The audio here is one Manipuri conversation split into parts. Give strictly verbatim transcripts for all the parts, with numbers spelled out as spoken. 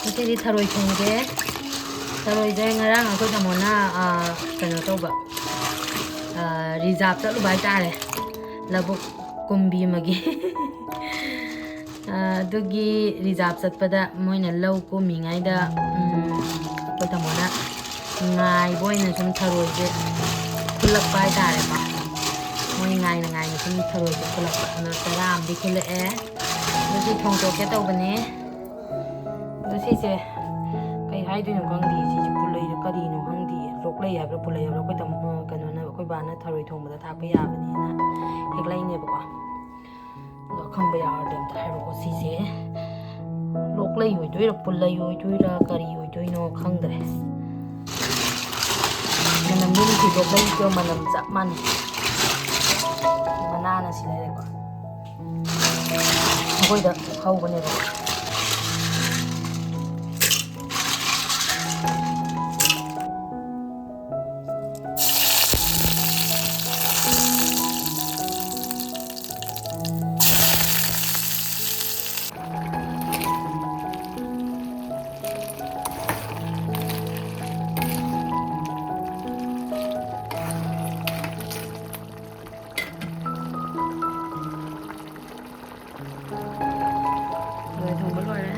ꯉꯁꯤꯗꯤ ꯊꯔꯣꯏ ꯊꯣꯡꯒꯦ꯫ ꯊꯔꯣꯏꯁꯦ ꯉꯔꯥꯡ ꯑꯩꯈꯣꯏ ꯇꯥꯃꯣꯅ, ꯑ, ꯀꯩꯅꯣ ꯇꯧꯕ, ꯑ, ꯔꯤꯖꯥꯞ ꯆꯠꯂꯨꯕ ꯍꯥꯏꯇꯥꯔꯦ, ꯂꯧꯕꯨꯛ ꯀꯨꯝꯕꯤ ꯑꯃꯒꯤ꯫ ꯑ, ꯑꯗꯨꯒꯤ ꯔꯤꯖꯥꯞ ꯆꯠꯄꯗ ꯃꯣꯏꯅ ꯂꯧ ꯀꯨꯝꯃꯤꯉꯩꯗ, ꯎꯝ, ꯑꯩꯈꯣꯏ ꯇꯥꯃꯣꯅ ꯉꯥꯏꯕ ꯑꯣꯏꯅ ꯁꯨꯝ ꯊꯔꯣꯏꯁꯦ ꯈꯨꯜꯂꯛꯄ ꯍꯥꯏꯇꯥꯔꯦꯀꯣ꯫ ꯃꯣꯏ ꯉꯥꯏꯅ ꯉꯥꯏꯅ ꯁꯨꯝ ꯊꯔꯣꯏꯁꯦ ꯈꯨꯜꯂꯛꯄ꯫ ꯑꯗꯣ ꯆꯔꯥ ꯑꯃꯗꯤ ꯈꯨꯜꯂꯛꯑꯦ꯫ ꯑꯗꯨꯁꯨ ꯊꯣꯡꯗꯣꯛꯀꯦ ꯇꯧꯕꯅꯦ꯫ ꯑꯗꯣ ꯁꯤꯁꯦ ꯀꯩ ꯍꯥꯏꯗꯣꯏꯅꯣ ꯈꯪꯗꯦ꯫ ꯁꯤꯁꯦ ꯄꯨꯂꯩꯔ ꯀꯔꯤꯅꯣ ꯈꯪꯗꯦ꯫ ꯂꯣꯛꯂꯩ ꯍꯥꯏꯕ꯭ꯔꯥ ꯄꯨꯂꯩ ꯍꯥꯏꯕ꯭ꯔꯥ? ꯑꯩꯈꯣꯏ ꯇꯥꯃꯣ, ꯀꯩꯅꯣꯅ, ꯑꯩꯈꯣꯏ ꯕꯥꯅ ꯊꯔꯣꯏ ꯊꯣꯡꯕꯗ ꯊꯥꯛꯄ ꯌꯥꯕꯅꯦꯅ ꯍꯦꯛꯂꯛꯏꯅꯦꯕꯀꯣ꯫ ꯑꯗꯣ ꯑꯈꯪꯕ ꯌꯥꯎꯔꯗꯤ ꯑꯝꯇ ꯍꯥꯏꯔꯛꯑꯣ꯫ ꯁꯤꯁꯦ ꯂꯣꯛꯂꯩ ꯑꯣꯏꯗꯣꯏꯔꯥ, ꯄꯨꯂꯩ ꯑꯣꯏꯗꯣꯏꯔꯥ, ꯀꯔꯤ ꯑꯣꯏꯗꯣꯏꯅꯣ ꯈꯪꯗ꯭ꯔꯦ꯫ ꯃꯅꯝꯗꯤ ꯅꯨꯡꯁꯤ, ꯂꯣꯛꯂꯩꯒ ꯃꯅꯝ ꯆꯞ ꯃꯥꯟꯅꯩ꯫ ꯃꯅꯥꯅ ꯁꯤ ꯂꯩꯔꯦꯀꯣ꯫ ꯑꯩꯈꯣꯏꯗ ꯍꯧꯕꯅꯦꯕ꯫ ꯊꯔꯣꯏ ꯊꯣꯡꯕ ꯂꯣꯏꯔꯦ꯫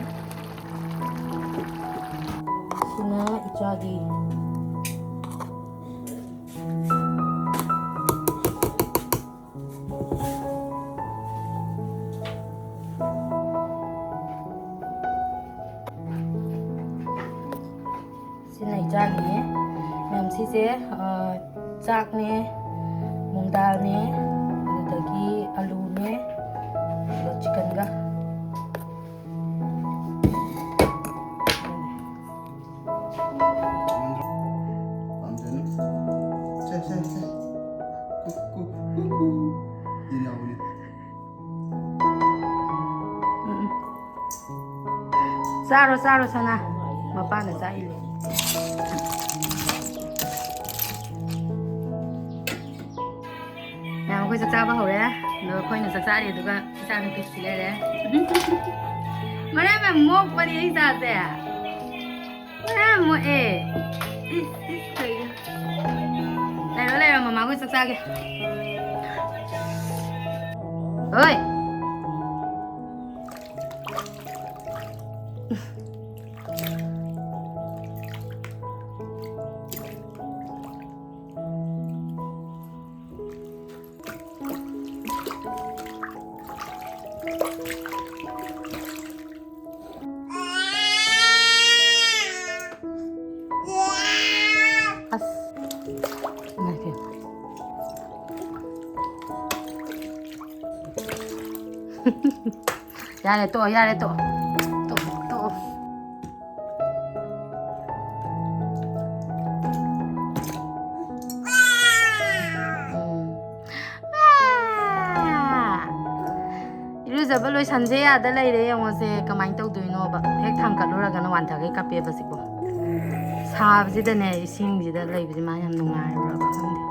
ꯁꯤꯅ ꯏꯆꯥꯒꯤ꯫ ꯁꯤꯅ ꯏꯆꯥꯒꯤꯅꯦ꯫ ꯃꯌꯥꯝ ꯁꯤꯁꯦ, ꯑ, ꯆꯥꯛꯅꯦ, ꯃꯨꯡꯗꯥꯜꯅꯦ, ꯑꯗꯨꯗꯒꯤ ꯑꯂꯨꯅꯦ, ꯑꯗꯨꯒ ꯆꯤꯛꯀꯟꯒ꯫ ꯄꯥꯝꯖꯅꯤ꯫ ꯁꯦ, ꯁꯦ, ꯁꯦ꯫ ꯀꯨ, ꯀꯨ, ꯀꯨ, ꯀꯨ꯫ ꯌꯦꯟ ꯌꯥꯎꯕꯅꯤ꯫ ꯎꯝ, ꯎꯝ꯫ ꯆꯥꯔꯣ, ꯆꯥꯔꯣ, ꯁꯅꯥ꯫ ꯃꯄꯥꯅ ꯆꯥꯛ ꯏꯜꯂꯤ꯫ ꯃꯌꯥꯝ ꯑꯩꯈꯣꯏ ꯆꯥꯛ ꯆꯥꯕ ꯍꯧꯔꯦ꯫ ꯑꯗꯣ ꯑꯩꯈꯣꯏꯅ ꯆꯥꯛ ꯆꯥꯔꯤ, ꯑꯗꯨꯒ ꯏꯆꯥꯅꯨꯄꯤ ꯁꯤ ꯂꯩꯔꯦ꯫ ꯃꯔꯝ ꯌꯥꯝ ꯃꯣꯛꯄꯅꯤ ꯑꯩ ꯏꯆꯥꯁꯦ꯫ ꯃꯔꯝ ꯌꯥꯝ ꯃꯣꯛꯑꯦ꯫ ꯏꯁ, ꯏꯁ, ꯀꯩꯅꯣ? ꯂꯩꯔꯣ, ꯂꯩꯔꯣ, ꯃꯃꯥ ꯍꯣꯏ ꯆꯥꯛ ꯆꯥꯒꯦ꯫ ꯍꯣꯏ꯫ ꯑꯁ꯫ ꯏꯃꯥꯏ ꯄꯦꯝꯃ꯫ ꯌꯥꯔꯦ, ꯇꯣꯛꯑꯣ, ꯌꯥꯔꯦ, ꯇꯣꯛꯑꯣ꯫ ꯇꯣꯛꯑꯣ, ꯇꯣꯛꯑꯣ꯫ ꯎꯝ꯫ ꯑꯥ! ꯏꯔꯨꯖꯕ ꯂꯣꯏꯁꯟꯁꯦ ꯌꯥꯗ ꯂꯩꯔꯦ ꯌꯦꯡꯉꯣꯁꯦ, ꯀꯃꯥꯏꯅ ꯇꯧꯗꯣꯏꯅꯣꯕ? ꯍꯦꯛ ꯊꯥꯡꯀꯠꯂꯨꯔꯒꯅ ꯋꯥꯟꯊꯈꯩ ꯀꯞꯄꯦꯕ ꯁꯤꯕꯣ꯫ ꯁꯥꯕꯁꯤꯗꯅꯦ, ꯏꯁꯤꯡꯁꯤꯗ ꯂꯩꯕꯁꯤ ꯃꯥ ꯌꯥꯝ ꯅꯨꯡꯉꯥꯏꯔꯨꯔꯕ ꯈꯪꯗꯦ꯫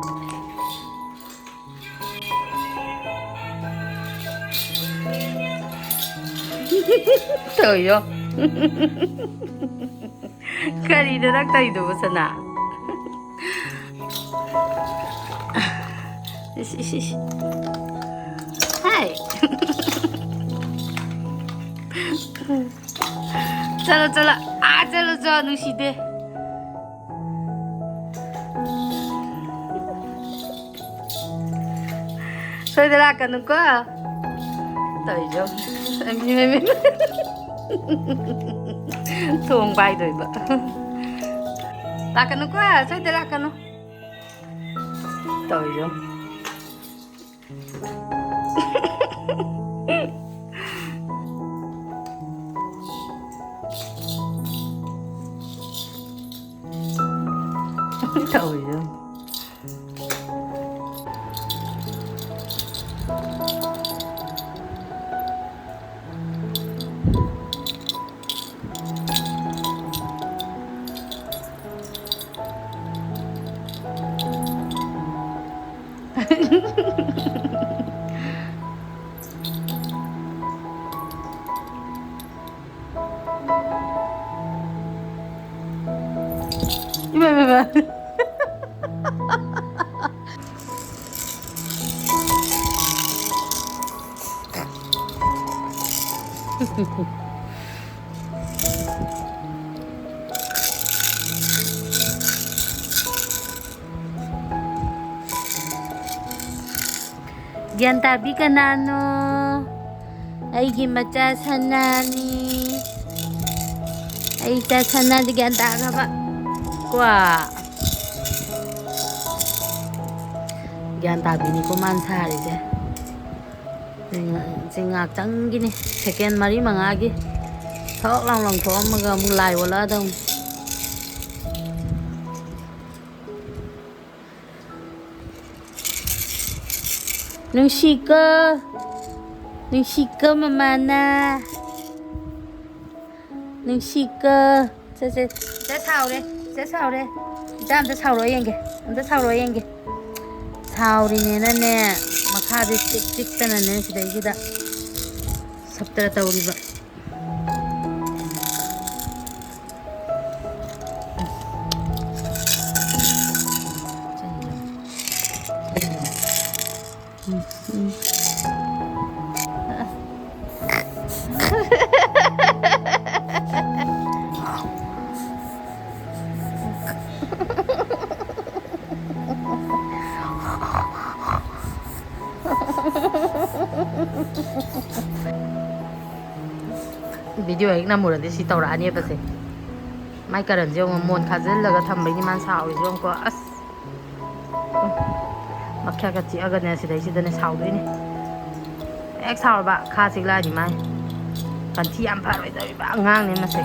ꯇꯧꯔꯤꯗꯣ꯫ ꯀꯔꯤꯅꯣ ꯅꯪ ꯇꯧꯔꯤꯗꯨꯕꯨ, ꯁꯅꯥ? ꯏꯁ, ꯏꯁ, ꯏꯁ꯫ ꯍꯥꯏ꯫ ꯆꯠꯂꯣ, ꯆꯠꯂꯣ꯫ ꯑꯥ, ꯆꯠꯂꯣ, ꯆꯣ, ꯅꯨꯡꯁꯤꯗꯦ꯫ ꯁꯣꯏꯗ ꯂꯥꯛꯀꯅꯨꯀꯣ꯫ ꯇꯧꯔꯤꯁꯦ ꯌꯦꯡꯉꯨ꯫ ꯊꯣꯡ ꯄꯥꯏꯗꯣꯏꯕ꯫ ꯂꯥꯛꯀꯅꯨꯀꯣ, ꯁꯣꯏꯗ ꯂꯥꯛꯀꯅꯨ꯫ ꯇꯧꯔꯤꯁꯦ ꯌꯦꯡꯉꯨ꯫ ꯇꯧꯔꯤꯁꯦ ꯌꯦꯡꯉꯨ꯫ ꯒ꯭ꯌꯥꯟ ꯇꯥꯕꯤ ꯀꯅꯥꯅꯣ? ꯑꯩꯒꯤ ꯃꯆꯥ ꯁꯅꯥꯅꯤ꯫ ꯑꯩ ꯏꯆꯥ ꯁꯅꯥꯗꯤ ꯒ꯭ꯌꯥꯟ ꯇꯥꯈ꯭ꯔꯕ? ꯀꯣ? ꯒ꯭ꯌꯥꯟ ꯇꯥꯕꯤꯅꯤꯀꯣ ꯃꯥꯅ ꯁꯥꯔꯤꯁꯦ꯫ ꯁꯤ ꯉꯥꯏꯍꯥꯛꯇꯪꯒꯤꯅꯤ, ꯁꯦꯀꯦꯟ ꯃꯔꯤ ꯃꯉꯥꯒꯤ꯫ ꯊꯣꯛ ꯂꯥꯎ ꯂꯪꯊꯣꯛꯑꯝꯃꯒ ꯑꯃꯨꯛ ꯂꯥꯏ ꯑꯣꯜꯂꯛꯑꯗꯧꯅꯤ꯫ ꯅꯨꯡꯁꯤꯀꯣ, ꯅꯨꯡꯁꯤꯀꯣ ꯃꯃꯥꯅ, ꯅꯨꯡꯁꯤꯀꯣ꯫ ꯁꯦ, ꯁꯦ, ꯁꯦ ꯁꯥꯎꯔꯦ, ꯁꯦ ꯁꯥꯎꯔꯦ꯫ ꯏꯆꯥ ꯑꯝꯇ ꯁꯥꯎꯔꯣ ꯌꯦꯡꯒꯦ, ꯑꯝꯇ ꯁꯥꯎꯔꯣ ꯌꯦꯡꯒꯦ꯫ ꯁꯥꯎꯔꯤꯅꯦꯅꯅꯦ, ꯃꯈꯥꯗ ꯆꯤꯛ ꯆꯤꯛꯇꯅꯅꯦ ꯁꯤꯗꯩꯁꯤꯗ ꯁꯞꯇ꯭ꯔ ꯇꯧꯔꯤꯕ꯫ ꯚꯤꯗꯤꯑꯣ ꯍꯦꯛ ꯅꯝꯃꯨꯔꯗꯤ ꯁꯤ ꯇꯧꯔꯛꯑꯅꯦꯕꯁꯦ꯫ ꯃꯥꯏ ꯀꯔꯟꯁꯦ ꯌꯦꯡꯉꯣ, ꯃꯣꯟ ꯈꯥꯖꯤꯜꯂꯒ ꯊꯝꯕꯩꯅꯤ ꯃꯥꯅ ꯁꯥꯎꯔꯤꯁꯦ ꯌꯦꯡꯉꯨꯀꯣ꯫ ꯑꯁ, ꯎꯝ꯫ ꯃꯈ꯭ꯌꯥꯠꯀ ꯆꯤꯛꯑꯒꯅꯦ ꯁꯤꯗꯩꯁꯤꯗꯅꯦ ꯁꯥꯎꯗꯣꯏꯅꯦ꯫ ꯍꯦꯛ ꯁꯥꯎꯔꯕ ꯈꯥ ꯆꯤꯛꯂꯛꯑꯅꯤ ꯃꯥꯏ꯫ ꯀꯟꯊꯤ ꯌꯥꯝ ꯐꯔꯣꯏꯗꯧꯔꯤꯕ ꯑꯉꯥꯡꯅꯦ ꯃꯁꯦ꯫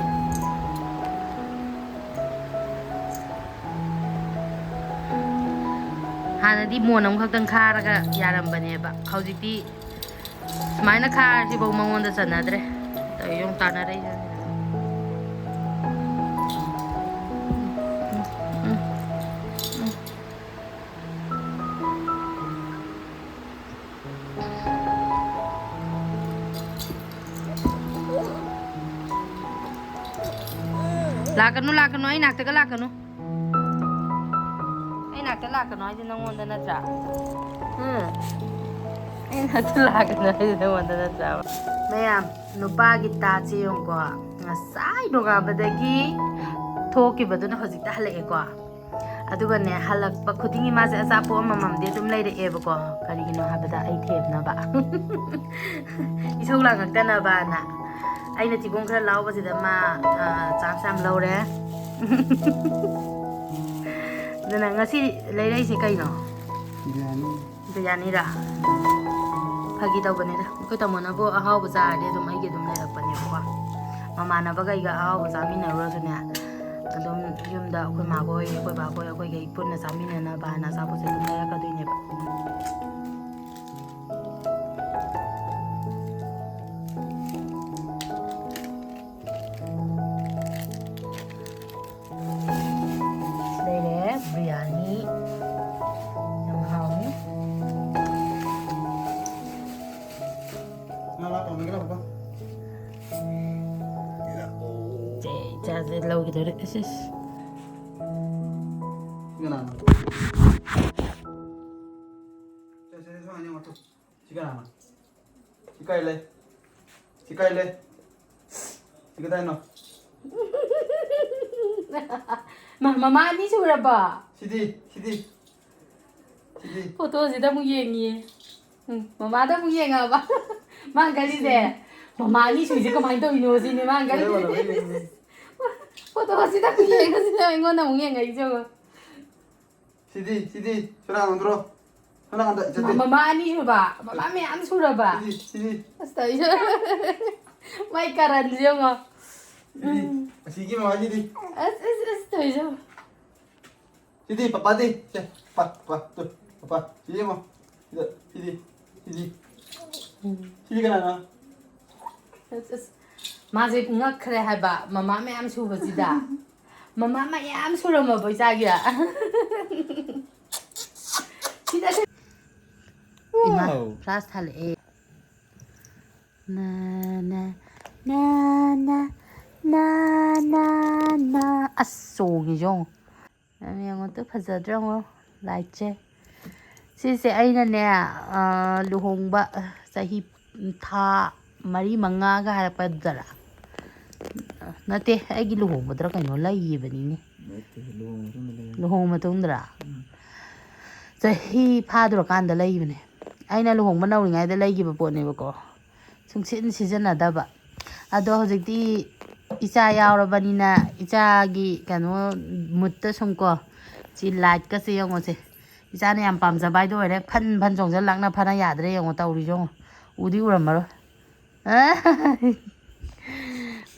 ꯍꯥꯟꯅꯗꯤ ꯃꯣꯟ ꯑꯃꯈꯛꯇꯪ ꯈꯥꯔꯒ ꯌꯥꯔꯝꯕꯅꯦꯕ, ꯍꯧꯖꯤꯛꯇꯤ ꯁꯨꯃꯥꯏꯅ ꯈꯥꯔꯁꯤꯐꯧ ꯃꯉꯣꯟꯗ ꯆꯟꯅꯗ꯭ꯔꯦ꯫ ꯇꯧꯔꯤ ꯌꯦꯡꯉꯨ, ꯇꯥꯟꯅꯔꯛꯏꯁꯦ꯫ ꯂꯥꯛꯀꯅꯨ, ꯂꯥꯛꯀꯅꯨ, ꯑꯩ ꯅꯥꯛꯇꯒ ꯂꯥꯛꯀꯅꯨ꯫ ꯀꯩꯅꯣ ꯍꯥꯏꯁꯦ ꯅꯪꯉꯣꯟꯗ ꯅꯠꯇ꯭ꯔꯥ? ꯎꯝ꯫ ꯑꯩꯅ ꯑꯗꯨ ꯂꯥꯛꯀꯅꯣ ꯍꯥꯏꯁꯦ ꯅꯪꯉꯣꯟꯗ ꯅꯠꯇ꯭ꯔꯥꯕ? ꯃꯌꯥꯝ, ꯅꯨꯄꯥꯒꯤ ꯇꯥꯠꯁꯦ ꯌꯦꯡꯉꯨꯀꯣ꯫ ꯉꯁꯥꯏ ꯅꯣꯡꯉꯥꯟꯕꯗꯒꯤ ꯊꯣꯛꯈꯤꯕꯗꯨꯅ ꯍꯧꯖꯤꯛꯇ ꯍꯜꯂꯛꯑꯦꯀꯣ꯫ ꯑꯗꯨꯒꯅꯦ, ꯍꯜꯂꯛꯄ ꯈꯨꯗꯤꯡꯒꯤ ꯃꯥꯁꯦ ꯑꯆꯥꯄꯣꯠ ꯑꯃꯃꯝꯗꯤ ꯑꯗꯨꯝ ꯂꯩꯔꯛꯑꯦꯕꯀꯣ꯫ ꯀꯔꯤꯒꯤꯅꯣ ꯍꯥꯏꯕꯗ ꯑꯩ ꯊꯦꯝꯅꯕ꯫ ꯏꯁꯧ ꯂꯥꯡꯉꯛꯇꯅꯕꯅ꯫ ꯑꯩꯅ ꯊꯤꯕꯣꯡ ꯈꯔ ꯂꯥꯎꯕꯁꯤꯗ ꯃꯥ, ꯑ, ꯆꯥꯟꯁ ꯌꯥꯝ ꯂꯧꯔꯦ꯫ ꯑꯗꯨꯅ ꯉꯁꯤ ꯂꯩꯔꯛꯏꯁꯦ ꯀꯩꯅꯣ? ꯕꯤꯔꯌꯥꯅꯤ꯫ ꯕꯤꯔꯌꯥꯅꯤꯔꯥ? ꯐꯥꯒꯤ ꯇꯧꯕꯅꯤꯗ꯫ ꯑꯩꯈꯣꯏ ꯇꯥꯃꯣꯅꯕꯨ ꯑꯍꯥꯎꯕ ꯆꯥꯔꯗꯤ ꯑꯗꯨꯝ ꯑꯩꯒꯤ ꯑꯗꯨꯝ ꯂꯩꯔꯛꯄꯅꯦꯕꯀꯣ꯫ ꯃꯃꯥꯟꯅꯕꯈꯩꯒ ꯑꯍꯥꯎꯕ ꯆꯥꯃꯤꯟꯅꯔꯨꯔꯁꯨꯅꯦ, ꯑꯗꯨꯝ ꯌꯨꯝꯗ ꯑꯩꯈꯣꯏ ꯃꯥꯈꯣꯏ, ꯑꯩꯈꯣꯏ ꯕꯥꯈꯣꯏ, ꯑꯩꯈꯣꯏꯈꯩ ꯄꯨꯟꯅ ꯆꯥꯃꯤꯟꯅꯅꯕꯅ ꯑꯆꯥꯄꯣꯠꯁꯦ ꯑꯗꯨꯝ ꯂꯩꯔꯛꯀꯗꯣꯏꯅꯦꯕ꯫ ꯂꯩꯔꯦ, ꯕꯤꯔꯌꯥꯅꯤ꯫ ꯌꯥꯝ ꯍꯥꯎꯅꯤ꯫ ꯉꯥ ꯂꯥꯛꯄ ꯑꯃꯒ ꯂꯥꯛꯄ꯫ ꯁꯦ, ꯏꯆꯥꯁꯦ ꯂꯧꯈꯤꯗꯣꯔꯦ꯫ ꯑꯁ, ꯑꯁ꯫ ꯁꯤ ꯀꯅꯥꯅꯣ? ꯁꯦ, ꯁꯦ, ꯁꯦ, ꯁꯨꯃꯥꯏꯅ ꯌꯦꯡꯉꯣ, ꯇꯨ꯫ ꯁꯤ ꯀꯅꯥꯅꯣ? ꯁꯤ ꯀꯥꯏ ꯂꯩ? ꯁꯤ ꯀꯥꯏ ꯂꯩ? ꯁꯤ ꯀꯗꯥꯏꯅꯣ? ꯃꯥ, ꯃꯃꯥ ꯑꯅꯤ ꯁꯨꯔꯕꯣ? ꯁꯤꯗꯤ, ꯁꯤꯗꯤ, ꯁꯤꯗꯤ꯫ ꯐꯣꯇꯣꯁꯤꯗ ꯑꯃꯨꯛ ꯌꯦꯡꯉꯤꯌꯦ꯫ ꯎꯝ, ꯃꯃꯥꯗ ꯑꯃꯨꯛ ꯌꯦꯡꯉꯛꯑꯕ? ꯃꯥ ꯈꯜꯂꯤꯁꯦ, "ꯃꯃꯥ ꯑꯅꯤ ꯁꯨꯏꯁꯦ ꯀꯃꯥꯏꯅ ꯇꯧꯔꯤꯅꯣ?" ꯁꯤꯅꯦ ꯃꯥ ꯈꯜꯂꯤꯁꯦ꯫ ꯀꯩꯗꯧꯔꯕ? ꯐꯣꯇꯣꯁꯤꯗ ꯑꯃꯨꯛ ꯌꯦꯡꯉꯁꯤꯅꯦ ꯑꯩꯉꯣꯟꯗ ꯑꯃꯨꯛ ꯌꯦꯡꯉꯛꯏꯁꯦ ꯌꯦꯡꯉꯣ꯫ ꯁꯤꯗꯤ, ꯁꯤꯗꯤ, ꯁꯣꯝ ꯅꯥꯀꯟꯗ꯭ꯔꯣ? ꯁꯣꯝ ꯅꯥꯀꯟꯗ ꯏꯆꯠꯇꯦ꯫ ꯃꯃꯥ ꯑꯅꯤ ꯁꯨꯔꯕ? ꯃꯃꯥ ꯃꯌꯥꯝ ꯁꯨꯔꯕ? ꯁꯤꯗꯤ, ꯁꯤꯗꯤ꯫ ꯑꯁ, ꯇꯧꯏꯁꯦ꯫ ꯃꯥꯏ ꯀꯔꯟꯁꯦ ꯌꯦꯡꯉꯣ꯫ ꯁꯤꯗꯤ, ꯎꯝ꯫ ꯑꯁꯤꯒꯤ ꯃꯃꯥꯁꯤꯗꯤ꯫ ꯑꯁ, ꯑꯁ, ꯑꯁ, ꯇꯧꯏꯁꯦ ꯌꯦꯡꯉꯣ꯫ ꯁꯤꯗꯤ, ꯄꯄꯥꯗꯤ꯫ ꯁꯦ, ꯄꯄꯥ, ꯄꯄꯥ, ꯇꯨ, ꯄꯄꯥ꯫ ꯁꯤꯗꯤ ꯌꯦꯡꯉꯣ꯫ ꯁꯤꯗ, ꯁꯤꯗꯤ, ꯁꯤꯗꯤ꯫ ꯎꯝ꯫ ꯁꯤꯗꯤ ꯀꯅꯥꯅꯣ? ꯑꯁ, ꯑꯁ꯫ ꯃꯥꯁꯦ ꯉꯛꯈ꯭ꯔꯦ ꯍꯥꯏꯕ, ꯃꯃꯥ ꯃꯌꯥꯝ ꯁꯨꯕꯁꯤꯗ꯫ ꯃꯃꯥ ꯃꯌꯥꯝ ꯁꯨꯔꯝꯃꯕꯣ ꯏꯆꯥꯒꯤ? ꯁꯤꯗ ꯁꯤ-, ꯏꯃꯥ, ꯋꯥꯎ꯫ ꯐ꯭ꯂꯥꯁ ꯊꯥꯜꯂꯛꯑꯦ꯫ ꯅꯥ, ꯅꯥ, ꯅꯥ, ꯅꯥ, ꯅꯥ, ꯅꯥ, ꯅꯥ꯫ ꯑꯁ, ꯆꯣꯡꯉꯤꯁꯦ ꯌꯦꯡꯉꯣ꯫ ꯃꯌꯥꯝ ꯌꯦꯡꯉꯣ ꯇꯨ, ꯐꯖꯗ꯭ꯔꯥ ꯌꯦꯡꯉꯣ꯫ ꯂꯥꯏꯠꯁꯦ꯫ ꯁꯤꯁꯦ ꯑꯩꯅꯅꯦ, ꯑ, ꯂꯨꯍꯣꯡꯕ, ꯑ, ꯆꯍꯤ, ꯊꯥ ꯃꯔꯤ ꯃꯉꯥꯒ ꯍꯥꯏꯔꯛꯄꯗꯨꯗꯔ? ꯅꯠꯇꯦ, ꯑꯩꯒꯤ ꯂꯨꯍꯣꯡꯕꯗꯔ ꯀꯩꯅꯣ ꯂꯩꯈꯤꯕꯅꯤꯅꯦ꯫ ꯅꯠꯇꯦ, ꯂꯨꯍꯣꯡꯕ ꯃꯇꯨꯡꯗ ꯂꯩ꯫ ꯂꯨꯍꯣꯡꯕ ꯃꯇꯨꯡꯗꯔ? ꯎꯝ꯫ ꯆꯍꯤ ꯐꯥꯗ꯭ꯔꯀꯥꯟꯗ ꯂꯩꯕꯅꯦ꯫ ꯑꯩꯅ ꯂꯨꯍꯣꯡꯕ ꯅꯧꯔꯤꯉꯩꯗ ꯂꯩꯈꯤꯕ ꯄꯣꯠꯅꯦꯕꯀꯣ꯫ ꯁꯨꯡꯁꯤꯟ ꯁꯤꯖꯤꯟꯅꯗꯕ꯫ ꯑꯗꯣ ꯍꯧꯖꯤꯛꯇꯤ ꯏꯆꯥ ꯌꯥꯎꯔꯕꯅꯤꯅ ꯏꯆꯥꯒꯤ ꯀꯩꯅꯣ ꯃꯨꯠꯇ ꯁꯨꯝ ꯀꯣ, ꯁꯤ ꯂꯥꯏꯠꯀꯁꯦ ꯌꯦꯡꯉꯣꯁꯦ꯫ ꯏꯆꯥꯅ ꯌꯥꯝ ꯄꯥꯝꯖꯕ ꯍꯥꯏꯗꯣ ꯑꯣꯏꯔꯦ꯫ ꯐꯟ ꯐꯟ ꯆꯣꯡꯖꯜ ꯂꯥꯛꯅ ꯐꯅ ꯌꯥꯗ꯭ꯔꯦ ꯌꯦꯡꯉꯣ ꯇꯧꯔꯤꯁꯦ ꯌꯦꯡꯉꯣ꯫ ꯎꯗꯤ ꯎꯔꯝꯃꯔꯣꯏ꯫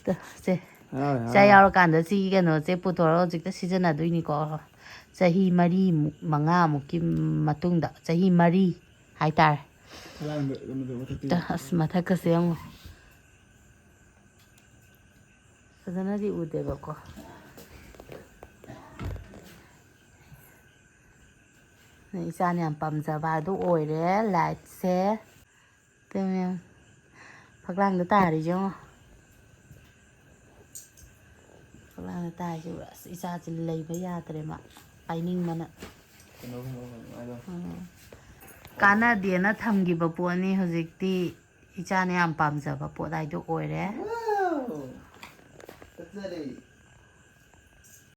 ꯇꯣ, ꯁꯦ꯫ ꯍꯔꯥꯎꯔꯦ, ꯏꯆꯥ ꯍꯔꯥꯎꯔꯦ꯫ ꯌꯥꯎꯔꯀꯥꯟꯗ ꯁꯤꯒꯤ ꯀꯩꯅꯣꯁꯦ ꯄꯨꯊꯣꯔꯒ ꯍꯧꯖꯤꯛꯇ ꯁꯤꯖꯤꯟꯅꯗꯣꯏꯅꯤꯀꯣ꯫ ꯆꯍꯤ ꯃꯔꯤꯃꯨꯛ, ꯃꯉꯥꯃꯨꯛꯀꯤ ꯃꯇꯨꯡꯗ, ꯆꯍꯤ ꯃꯔꯤ ꯍꯥꯏꯇꯥꯔꯦ꯫ ꯐꯛꯂꯥꯡꯗ ꯀꯩꯅꯣꯗꯣ ꯃꯊꯛꯇ ꯇ-, ꯑꯁ, ꯃꯊꯛꯀꯁꯦ ꯌꯦꯡꯉꯣ꯫ ꯐꯖꯅꯗꯤ ꯎꯗꯦꯕꯀꯣ꯫ ꯏꯆꯥꯅ ꯌꯥꯝ ꯄꯥꯝꯖꯕ ꯑꯗꯨ ꯑꯣꯏꯔꯦ, ꯂꯥꯏꯠꯁꯦ꯫ ꯇꯨ ꯃꯌꯥꯝ ꯐꯛꯂꯥꯡꯗ ꯇꯥꯔꯤꯁꯦ ꯌꯦꯡꯉꯣ꯫ ꯐꯛꯂꯥꯡꯗ ꯇꯥꯔꯤꯁꯦ ꯎꯔ, ꯑꯁ, ꯏꯆꯥꯁꯦ ꯂꯩꯕ ꯌꯥꯗ꯭ꯔꯦ ꯃꯥ, ꯄꯥꯏꯅꯤꯡꯕꯅ꯫ ꯀꯩꯅꯣ, ꯀꯩꯅꯣ, ꯀꯩꯅꯣ, ꯀꯩꯅꯣ꯫ ꯎꯝ꯫ ꯀꯥꯟꯅꯗꯦꯅ ꯊꯝꯈꯤꯕ ꯄꯣꯠꯅꯤ, ꯍꯧꯖꯤꯛꯇꯤ ꯏꯆꯥꯅ ꯌꯥꯝ ꯄꯥꯝꯖꯕ ꯄꯣꯠ ꯍꯥꯏꯗꯣ ꯑꯣꯏꯔꯦ꯫ ꯋꯥꯎ! ꯐꯖꯔꯦ꯫